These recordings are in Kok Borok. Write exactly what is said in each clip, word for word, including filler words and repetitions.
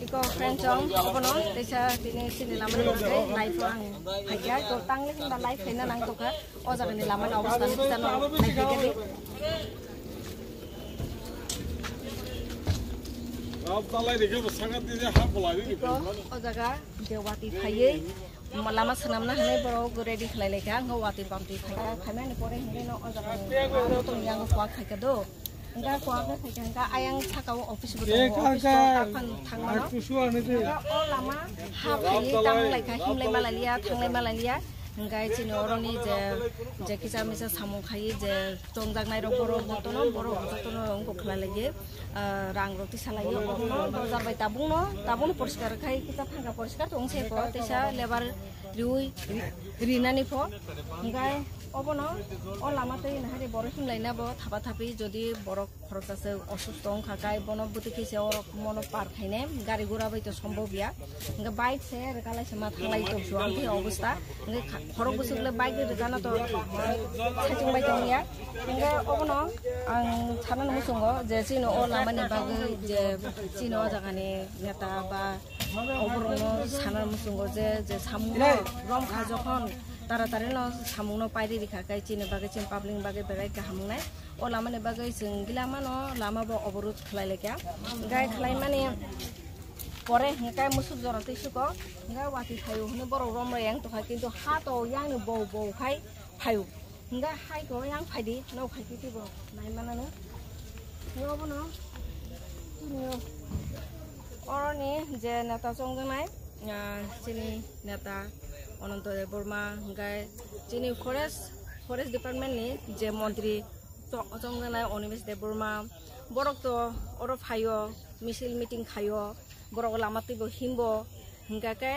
Iko friend chong, obono teisa tini sini lama ni bagwi live o ang phaikha, to tang le hinba live khaina nang tokha, o jaga ni lama ni obostha ni kisa no nai phaikha di. Iko o jaga je wati phaiwi lama swnamna hinwi borok ready khlai laikha, ang watwi bamtwi phaikha, phaimani pore hinwi no o jaga ni ang tong yang kwak khaikha do. Hingke kuarno khaikha hingke ayang saka o office bo tongo, office o aphano thangmano. Hingke o lama ha phaiwi tang lai kha, himlai malai liya, thanglai malai liya. Hingke chini oroni je, je kisa misa samung khai je chongjaknai rok borok jotono, borok jotono wngkok khlai laiye. Ah, rang rok tisa laiye, omono dojar bai tabungno, tabungno poriskar khai, kisa phangka poriskar tong se ko, tisa lebar riui ri-, rinani pho. Hingke obono o lama twi nahari borok himlai na bo thapa thapi jodi borok khoroksa se osusto wngkha kai, bono bwtwi khe se oro mono par khainai, gari gura bai to sombob ya. Hingke bike se rwkalai se ma thanglai tong su, ang khe obostha. Hingke kha-, khorok bwswk le bike rwjano to saichung bai tong ya. Hingke obono ang sana nung muchungo je chini o lama ni bagwi je chini o jaga ni neta ba oborok no sana muchungo je, je samung no rom kha jokhon taratari no samung no pairi rikha kai chini bagwi chini public ni bagwi belai kaham wngnai. O lama ni bagwi chwng gila mano, lama bo oborod khlai laikha. Gai khlai mani pore hingkai musuk jora twi suko, hingkai wati phaio hwnwi borok rom rwi yang tongkha, kintu ha to yang ni bou bou khai phaio. Hingkai hai to yang phaidi, nok phaidi tei bo nai manano. Yo bono, chini yo. Oroni je neta chongjaknai, ah, chini neta Ananto Debbarma, hingkai chini forest, forest department ni je montri, to-, chongjaknai Animesh Debbarma, borok to oro phaio, misil meeting khaio, borok lama twibo himbo, hingka khe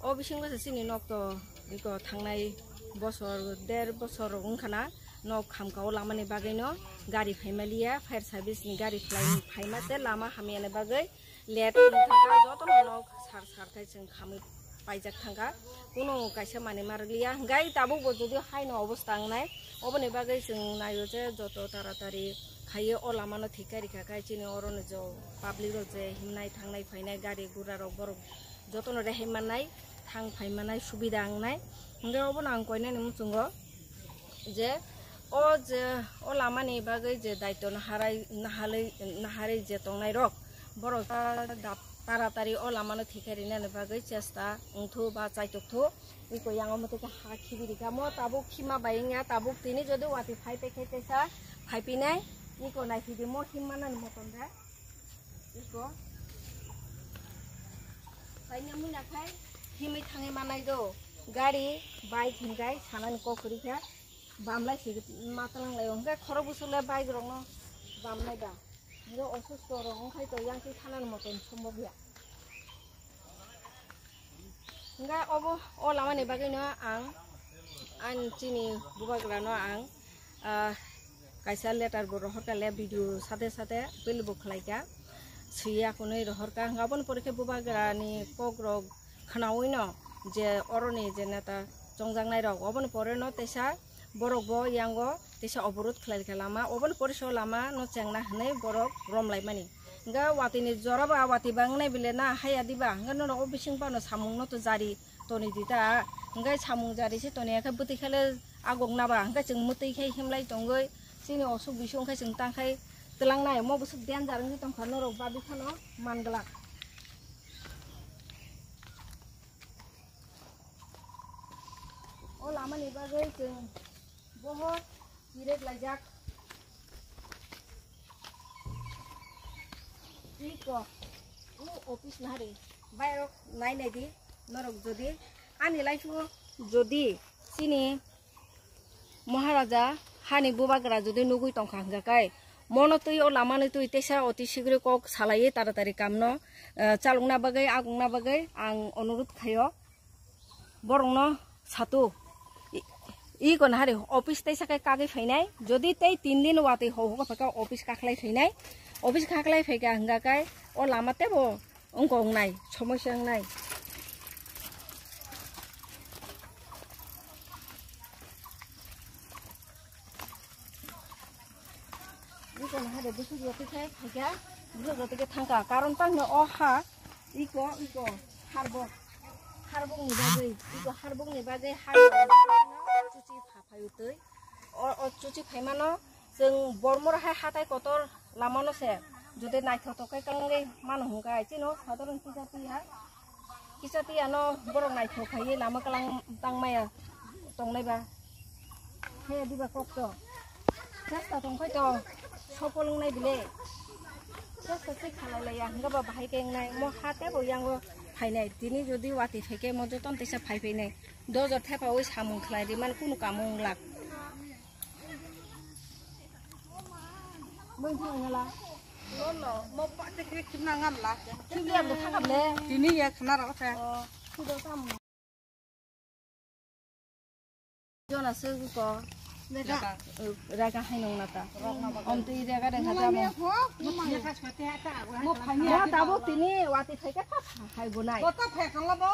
o bisingo se chini nok to iko thangnai bosor, der bosor wngkha na nok hamka o lama ni bagwi no gari phaima liya, fire service ni gari phlai phaima se lama hamya ni bagwi. Let wngkha jotono nok sar sar khai chwng khamwi paijak thangkha. Kuno kaisa manwi ma rwliya. Hwnkhe tabukbo jodi haino obostha wngnai, oboni bagwi chwng naio je joto taratari khaiwi o lamano thik khe rikha khai chini oro ni je public rok je himnai thangnai phainai gari gura rok borok jotono rehai mannai, thang phai mannai subida wngnai. Hwnkhe obono ang koinani muchungo. Je o je o lamani bagwi je daityo naharai, nahalwi, naharwi je tongnai rok, borok ta-, da-, taratari o lamano thikhe rinani bagwi chesta wngthu ba chaitokthu. Iko yang omo tei ha khibi rikha, mo tabuk khima bai wngya, tabuk tini jodi wati phai tei khe teisa phaipinai, iko naithidi mo himmanani moton de. Iko. Taina mui nakhai himwi thangwi manai do. Gari, bike hinkai sanani kok kwrwi kha. Bamlai si matalang lai hwnkhe khorok bwswk le bike rokno bamnai ba. Hwnkhe osusto rok wngkhai to yang twi thanani motom sombo ya. Hingga obo o lamani bagwino ang, ang chini bubagrano ang, ah, kaisa letter bo rohorkha le video sade sade bili bo khlaikha, swiya kunui rohorkha. Hingga oboni pore khe bubagrani kok rok khnaui no je oroni je neta chongjaknai rok, oboni pore no teisa borok bo yango teisa oborod khlai kha lama, oboni pore so lama no chengna hinui borok romlaimani. Hingga watwi ni jora ba watwi ba wngnai bile na haya diba? Hingga norok o bising phano samung no to jari toni di ta. Hingga samung jari se toni ya khe bwtwi khe le agok na ba? Hingga chwng mwtwi khe himlai tongwi chini osuk bising khe chwng tang khai twlang nai. Omo bwswk danger wngwi tong kha, norok babi phano man glak. O lama ni bagwi chwng bohor tirek laijak. Iko, o office nahari, bairok nai nai di, norok jodi ani life o jodi chini Maharaja hani bubagra jodi nugui tongkha hingka kai, mono twi o lama ni twi teisa oti sigri kok salaiwi taratari kamno, eh, chalokna bagwi, agungna bagwi ang onurud khaio. Borokno satu. I-, iko nahari office teisa khe kagwi phainai. Jodi tei tin din watwi ho hogo phaikha office kakhlai phainai. Office kakhlai phaikha hingka kai o lama tebo wngkok wngnai, somosya wngnai. Iko nahari. Busu joti khe phaikha, busu joti khe thangkha. Karon tangno o ha, iko, iko, harbok, harbok ni bagwi, iko harbok ni bagwi ha chuchi pha phaio twi. O, o chuchi phaimano chwng bormor hai hatai kotor lamano se, jodi naithotok khe kangwi mano hwnkhe chino sadharon kisa tiya. Kisa tiyano borok naithok phaiwi lama kwlang tangmaya tongnaiba. He diba kokto. Chesta tongphai to sopol wngnai bile. Chesta se khalai laiya hwnkhe ba bahai khe wngnai. Mo ha tebo yango phainai. Tini jodi wati phaikhe mo joton teisa phai phainai. Dojo thepawi samung khlai rimani kunu kamo wnglak. Bwng thang ngala. No, no, mo pa te khe khibna ngamla. Khibli abdo thangkam le. Tini ya khna ro khe. Oh, khido tam. Jona se ko. Rega. Rega hai nong nata. Om tei rega de kha jamo. Mo phani. Mo tabo tini wati thai ka kha hai bo nai. Bo ta phai khangla bo.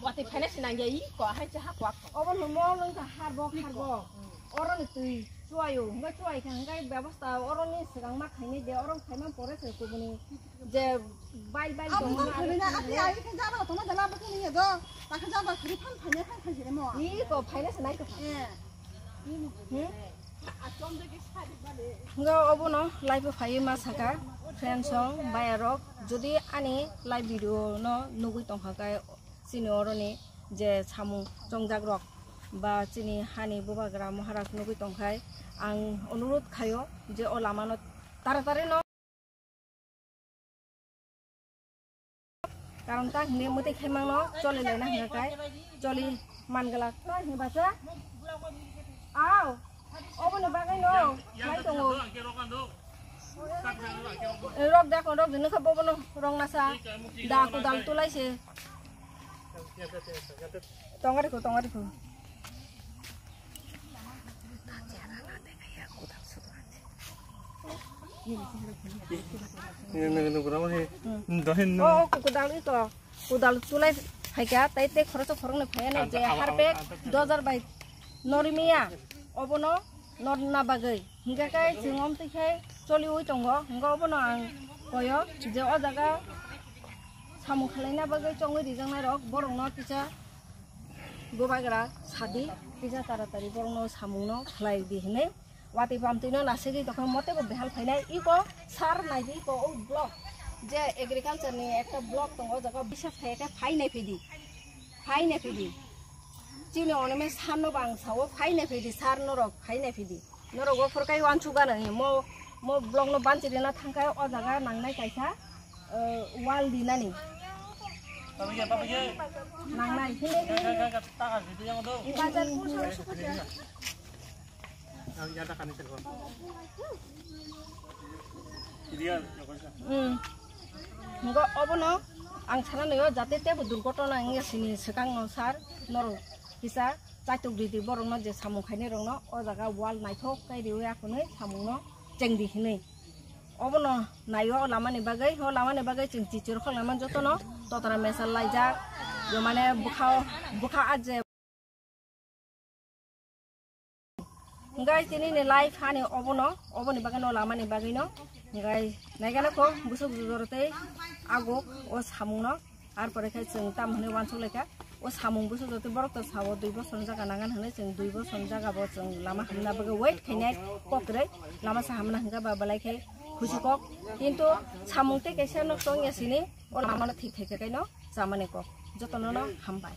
Wati phaina se nangya i ko hai se ha kwak. Obo no mo lung ka harbok harbok. Oro ni twi chuayo, hwnba chuai kha hwnba bebosta oro ni swkang ma khaini de, oro khaima pore se kubuni je bail bail tong ma. Ati ai khe jaba tong ma dala bukuni do. Ta khe jaba khri phan phaina phan phan jire mo. I ko phaina se nai ko. Eh. Hmm? Hwnba obono live o phaiwi ma saka, friends rok, bayarok, jodi ani live video no nugwi tongkha khe chini oroni je samung chongjak rok ba chini hani bubagra Maharaj nugwi tongkhai, ang onurot khaio je o lamano taratari no Karon ta hwnwi mwtwi khaimano choli laina hwnka kai choli manglak ta hwnwi bacha. Aw, obono bagwi no khai tongo. Rok da kon rok dino kha bobono rong nasa da kudal tulai se. Tongari ko, tongari ko. Ini, ini, ini, kurang sih. Hmm. Dohin, no. Oh, kudal ito. Kudal tulai phaikha, tai te khoroksa khoroknwi phaiya ne je harpek dozar bai norimiya. Obono norna bagwi. Hingke kai chwng omtwi khai choliwi tongo. Hingke obono ang koyo je o jaga samung khwlaina bagwi chongwi rijaknai rok borokno kisa bubagra sadi, kisa taratari borokno samungno khlai di hinwi. Watwi bamtwino nasugwi tongkha, motebo behal phainai. Iko sar naidi, iko o block, je agriculture ni ekta block tongo, o jaga bisa phai khe phai nai phidi, phai nai phidi. Chini onome sar no bang sao, phai nai phidi, sar norok phai nai phidi. Norok o phor kai uansuk gana ni mo, mo block no banchi rina thangkha, o jaga nangnai kaisa, eh, wall dinani. Nangnai, hinde, hinde. Bazar pun sore sukha. Hmm. Hingke obono ang sana naio jate tebo durgotona wngya sini swkangno sar norok kisa chaitok ridi borokno je samung khainai rokno o jaga wall naithok kai riwi akhunwi samungno chengdi hinwi. Obono naio o lamani bagwi, o lamani bagwi chwng chichir khok lamani jotono totara mesal laijak, je mane bwkha, bwkha a je Hingke tini ni life hani obono, oboni bagwi no lamani bagwi no. Hingke naigana ko busuk jujor tei aguk o samung no. Ar pore khe chwng tam hwnwi uansuk laikha. O samung busuk jotwi borok to sao dui bosor jaga nangan hwnwi chwng dui bosor jaga bo chwng lama hamna bagwi wait khainai kok kwrwi lama sa hamna hingke ba belai khe khusi kok. Kintu samung tei kaisa no tongya sini o lama no thik khaikha kaino chamani kok. Jotono no hambai.